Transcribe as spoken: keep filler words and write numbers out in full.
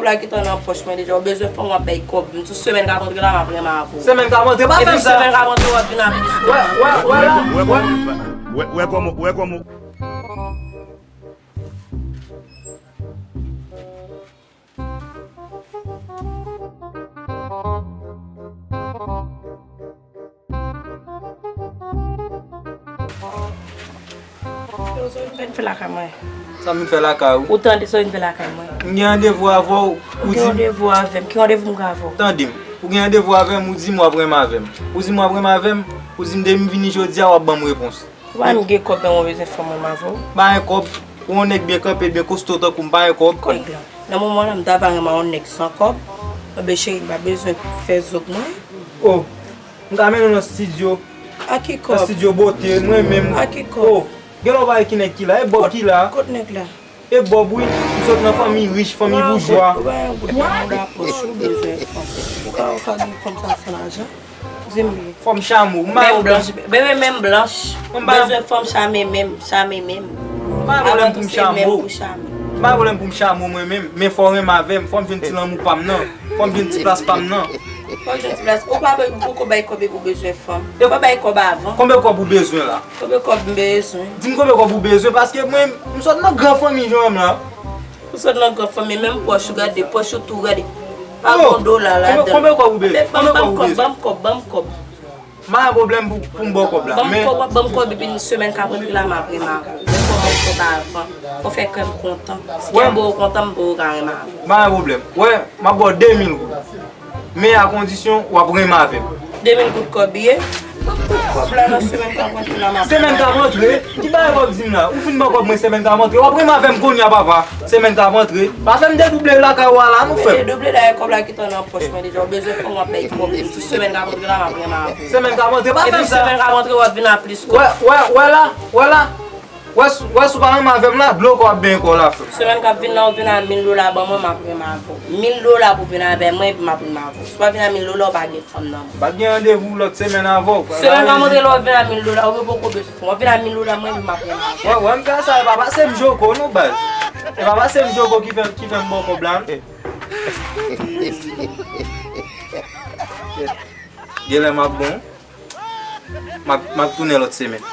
Kòb la gentan nan pòch mwen deja. Ou bezwen fanm, w ap bay kòb. M di w semèn k ap antre la, m ap renmen avè w. Semèn k ap antre, pa fè m sa. Semèn k ap antre, w ap vin ap plis. Wè, wè, wè la. Wè, wè, wè kòman, wè kòman. Yo, sa w vin fè lakay mwen? Sa m vin fè lakay ou? Ou tande sa w vin fè lakay mwen? M gen randevou avè w, ou di m. Ou gen randevou avè m? Ki randevou m gen avè w? Tande m. Ou gen randevou avè m, ou di m w ap renmen avè m. Ou di m w ap renmen avè m, ou di m depi m vini jodi a, w ap ban m repons. Ou pa menm gen kòb, men ou bezwen fanm, ou renmen avè w? M pa gen kòb. Ou yon nèg byen kanpe, byen kosto tankou m, pa gen kòb. Kòb la. Nan moman la, m ta va renmen yon nèg san kòb. Anben cheri, m pa bezwen fè zòt mwen. Oh, m ka mennen w nan estidyo. A ki kòb? Nan estidyo bote, mwen menm. A ki kòb? Oh, gen lè w pa wè ki nèg ki la, e Bob ki la. Kot nèg la? E Bob wi, m sot nan fanmi rich, fanmi boujwa. Ou pa yon goud nan pòch ou, bezwen fanm. Ou ka, ou ka gen fanm sa san lajan? Di m li. Fanm chamo, m pa yon blanch. Bebe menm blanch. Bezwen fanm chame menm, chame menm. M pa gen pwoblèm pou m chamo. M pa gen pwoblèm pou m chamo mwen menm, men fò w renmen avè m, fò m jwenn ti lanmou pa m nan. Fò m jwenn ti plas pa m nan. Fò w jwenn ti plas. Ou pa, ou poko bay kòb epi w bezwen fanm. Fò bay kòb avan. Konbyen kòb ou bezwen la? Konbyen kòb m bezwen? Di m konbyen kòb ou bezwen, paske mwen, m sot nan gran fanmi jan w wè m la. Ou sot nan gran fanmi, menm pòch ou gade, pòch ou tou gade. Pa gon dola ladan. Konbyen kòb ou bezwen? Ban m kòb, ban m kòb, ban m kòb. M pa gen pwoblèm pou, pou m ba w kòb la, men. Ban m kòb, ban m kòb, epi semèn k ap rantre la, m ap renmen avè w. Men fò ban m kòb avan. Fò fè kè m kontan. Si kè m ba w kontan, m ba w ka renmen avè w. M pa gen pwoblèm. Wè, m ap ba w de mil goud. Men a kondisyon w ap renmen avè m. De mil goud kòb ye. Kòb la nan semèn k ap rantre la, m ap. Semèn k ap rantre? Ki bagay w ap di m la? Ou fin ban kòb mwen semèn k ap rantre. W ap renmen avè m kounye a, papa. Semèn k ap rantre. Pa fè m dedouble lakay w a la, non, frè m. Dedouble la, kòb la gentan nan pòch mwen deja. Ou bezwen fanm, w ap bay kòb. Sou semèn k ap rantre la, m ap renmen avè w. Semèn k ap rantre, pa fè m sa. Epi semèn k ap rantre, w ap vin a plis kòb. Wè, wè, wè la, wè la. Wè si, wè si w pa renmen avè m la, dlo kò ap benyen kò w la, frè m. Semèn k ap vin la, ou vin a mil dola ban mwen, m ap renmen avè w. Mil dola pou vin avè mwen, epi m ap renmen avè w. Si w pa vin a mil dola, ou pa gen fanm nan men. M pa t gen randevou lòt semèn avè w. Semèn k ap rantre la, ou vin a mil dola, ou poko bezwen fanm. W ap vin a mil dola, mwen, epi m ap renmen avè w. Wè, wè, m fè sa, e pa pase m joko, non, baz. E pa pase m joko ki fè, ki fè m ba w kòb la, non. Genlè m ap bon. M ap, m ap tounen lòt semèn.